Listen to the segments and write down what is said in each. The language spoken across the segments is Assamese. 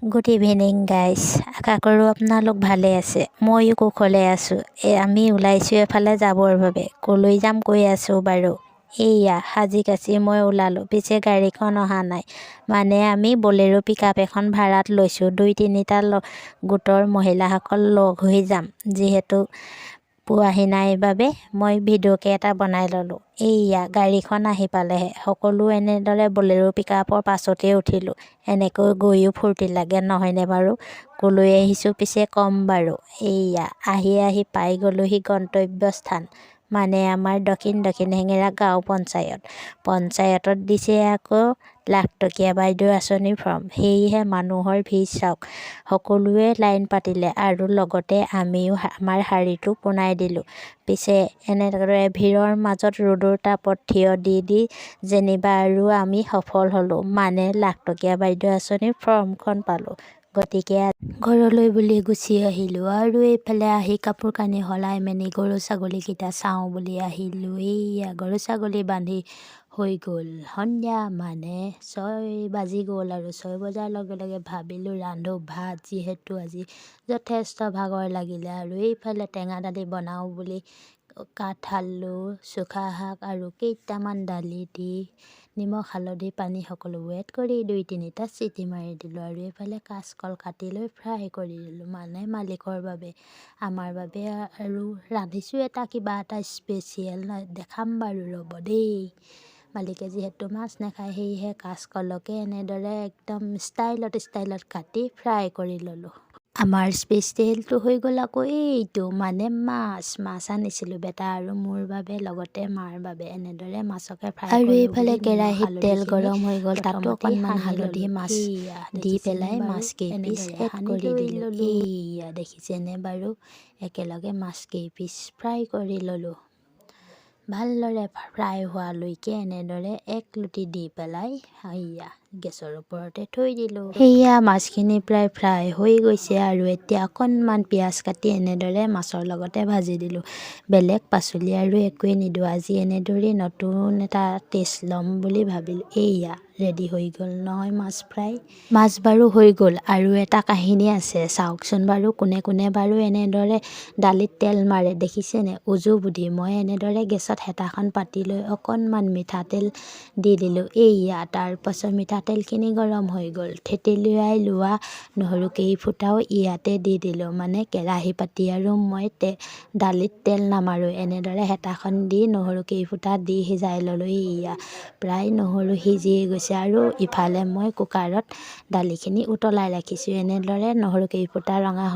Good evening, guys. আশা কৰোঁ আপোনালোক ভালে আছে। ময়ো কুশলে আছোঁ। এই আমি ওলাইছোঁ এফালে যাবৰ বাবে। ক'লৈ যাম কৈ আছোঁ বাৰু। এইয়া সাজি কাচি মই ওলালোঁ। পিছে গাড়ীখন অহা নাই। মানে আমি বলেৰ' পিক আপ এখন ভাড়াত লৈছোঁ। দুই তিনিটা গোটৰ মহিলাসকল লগ হৈ যাম। যিহেতু পোৱাহি নাই বাবে মই ভিডিঅ'কে এটা বনাই ল'লোঁ। এইয়া গাড়ীখন আহি পালেহে। সকলো এনেদৰে বলেৰ' পিক আপৰ পাছতেই উঠিলোঁ। এনেকৈ গৈও ফূৰ্তি লাগে, নহয়নে বাৰু? ক'লৈ আহিছোঁ পিছে ক'ম বাৰু। এইয়া আহি আহি পাই গ'লোহি গন্তব্যস্থান, মানে আমাৰ দক্ষিণ দক্ষিণ হেঙেৰা গাঁও পঞ্চায়ত। পঞ্চায়তত দিছে আকৌ লাখটকীয়া বাইদেউ আঁচনিৰ ফৰ্ম। সেয়েহে মানুহৰ ভিৰ চাওক। সকলোৱে লাইন পাতিলে আৰু লগতে আমিও আমাৰ শাৰীটো পোনাই দিলোঁ। পিছে এনেদৰে ভিৰৰ মাজত ৰ'দৰ তাপত থিয় দি দি যেনিবা আৰু আমি সফল হ'লোঁ, মানে লাখটকীয়া বাইদেউ আঁচনিৰ ফৰ্মখন পালোঁ। গতিকে ঘৰলৈ বুলি গুচি আহিলোঁ আৰু এইফালে আহি কাপোৰ কানি সলাই মেলি গৰু ছাগলীকেইটা চাওঁ বুলি আহিলোঁ। এইয়া গৰু ছাগলী বান্ধি হৈ গ'ল। সন্ধিয়া, মানে 6 বাজি গ'ল আৰু 6 বজাৰ লগে লগে ভাবিলোঁ ৰান্ধো ভাত, যিহেতু আজি যথেষ্ট ভাগৰ লাগিলে। আৰু এইফালে টেঙা দালি বনাওঁ বুলি কাঠ আলু, চুকা শাক আৰু কেইটামান দালি দি নিমখ, হালধি, পানী সকলোবোৰ এড কৰি দুই তিনিটা চিটি মাৰি দিলোঁ। আৰু এইফালে কাচকল কাটি লৈ ফ্ৰাই কৰি দিলোঁ, মানে মালিকৰ বাবে, আমাৰ বাবে আৰু ৰান্ধিছোঁ এটা কিবা এটা স্পেচিয়েল, দেখাম বাৰু, ৰ'ব দেই। মালিকে যিহেতু মাছ নাখায়, সেয়েহে কাচকলকে এনেদৰে একদম ষ্টাইলত ষ্টাইলত কাটি ফ্ৰাই কৰি ল'লোঁ। আমাৰ স্পেচিয়েলটো হৈ গ'ল আকৌ এইটো, মানে মাছ। মাছ আনিছিলোঁ বেটা আৰু মোৰ বাবে, লগতে মাৰ বাবে। এনেদৰে মাছকে ফ্ৰাই আৰু এইফালে কেৰাহীত তেল গৰম হৈ গ'ল। তাতো অকণমান হালধি, মাছ দি পেলাই মাছ কেইপিচ এড কৰি দিলোঁ। এইয়া দেখিছেনে বাৰু? একেলগে মাছ কেইপিচ ফ্ৰাই কৰি ল'লোঁ। ভালদৰে ফ্ৰাই হোৱালৈকে এনেদৰে এক লুটি দি পেলাই সেয়া গেছৰ ওপৰতে থৈ দিলোঁ। সেয়া মাছখিনি প্ৰায় ফ্ৰাই হৈ গৈছে আৰু এতিয়া অকণমান পিঁয়াজ কাটি এনেদৰে মাছৰ লগতে ভাজি দিলোঁ। বেলেগ পাচলি আৰু একোৱেই নিদিওঁ। আজি এনেদৰেই নতুন এটা টেষ্ট ল'ম বুলি ভাবিলোঁ। এইয়া ৰেডি হৈ গ'ল নহয় মাছ ফ্ৰাই। মাছ বাৰু হৈ গ'ল, আৰু এটা কাহিনী আছে। চাওকচোন বাৰু, কোনে কোনে বাৰু এনেদৰে দালিত তেল মাৰে দেখিছেনে? উজু বুদ্ধি। মই এনেদৰে গেছত হেতাখন পাতি লৈ অকণমান মিঠাতেল দি দিলোঁ। এইয়া তাৰপাছত মিঠাতেলখিনি গৰম হৈ গ'ল। থেতেলিয়াই লোৱা নহৰু কেইফুটাও ইয়াতে দি দিলোঁ। মানে কেৰাহী পাতি আৰু মই দালিত তেল নামাৰোঁ। এনেদৰে হেতাখন দি নহৰু কেইফুটা দি সিজাই ল'লোঁ। এইয়া প্ৰায় নহৰু সিজিয়ে গৈছে আৰু ইফালে মই কুকাৰত দালিখিনি উতলাই ৰাখিছোঁ। এনেদৰে নহৰু কেইফুটা ৰঙা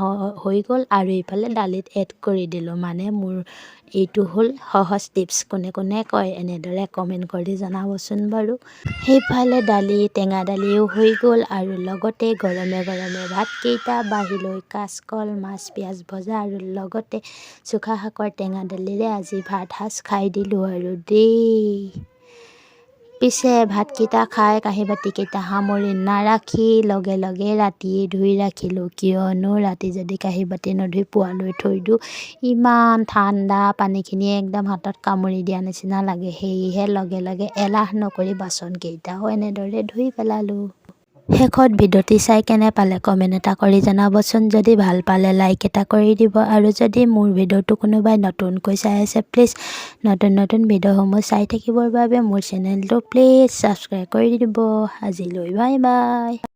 হৈ গ'ল আৰু ইফালে দালিত এড কৰি দিলোঁ। মানে মোৰ এইটো হ'ল সহজ টিপছ। কোনে কোনে কয় এনেদৰে, কমেণ্ট কৰি জনাবচোন বাৰু। সেইফালে দালি, টেঙা দালিও হৈ গ'ল আৰু লগতে গৰমে গৰমে ভাতকেইটা বাঢ়ি লৈ কাচকল, মাছ, পিঁয়াজ ভজা আৰু লগতে চুকা শাকৰ টেঙা দালিৰে আজি ভাত সাজ খাই দিলোঁ আৰু দেই। পিছে ভাতকেইটা খাই কাঁহী বাতিকেইটা সামৰি নাৰাখি লগে লগে ৰাতিয়ে ধুই ৰাখিলোঁ। কিয়নো ৰাতি যদি কাঁহী বাতি নুধুই পুৱালৈ থৈ দিওঁ, ইমান ঠাণ্ডা পানীখিনিয়ে একদম হাতত কামুৰি দিয়া নিচিনা লাগে। সেয়েহে লগে লগে এলাহ নকৰি বাচনকেইটাও এনেদৰে ধুই পেলালোঁ। শেষত ভিডিঅ'টি চাই কেনে পালে কমেণ্ট এটা কৰি জনাবচোন। যদি ভাল পালে লাইক এটা কৰি দিব। আৰু যদি মোৰ ভিডিঅ'টো কোনোবাই নতুনকৈ চাই আছে, প্লিজ নতুন নতুন ভিডিঅ'সমূহ চাই থাকিবৰ বাবে মোৰ চেনেলটো প্লিজ ছাবস্ক্ৰাইব কৰি দিব। আজিলৈ বাই বাই।